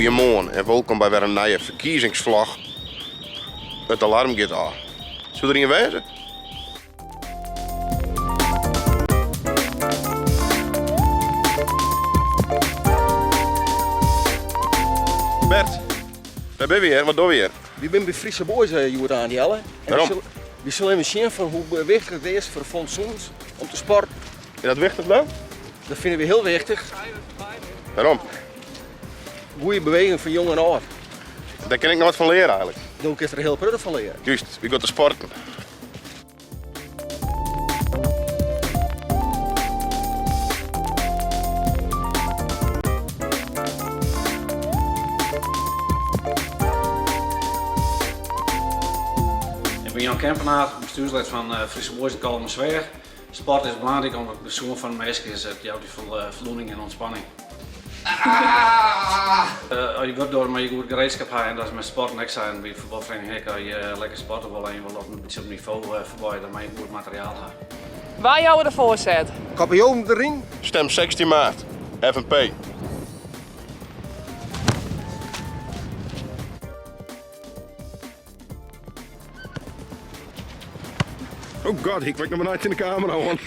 Goeiemoarn en wolkom by wer in nije ferkiezingsvlog. It alarm giet ôf. Soe der ien wêze? Bert, wêr binne we hjir? Wat dogge we hjir? Wy binne by Friese Boys eh, hjoed oan Jelle. En Wêrom? Wy sille even sjen fan hoe wichtich it is foar de Fons Sûnens om te sporten. Is dat wichtich dan? Dat fine we hiel wichtich. Wêrom? Goede beweging foar jong en âld. Dêr kin ik noch wat fan leare eigenlik. Do kinst der hiel protte fan leare. Juist, wy gean te sporten. Ik bin Jan Kempenaar, bestjoerslid fan Friese Boys yn Kollumersweach. Sport is belangryk omdat it sûn foar de minske is. It jout dy foldoening en ûntspanning. As je wurk dogge moatte je goed gereedskap ha en dat is mei sporten ek sa. En by de fuotbalferiening ek, as je lekker sporte wolle en je wolle op in bytsje op nivo fuotbalje, dan moatte je goed materiaal ha. Wy jouwe de foarset. Kampioen deryn. Stem 16 maart, FNP. Oh god, ik wek noch mar net yn de kamera oan.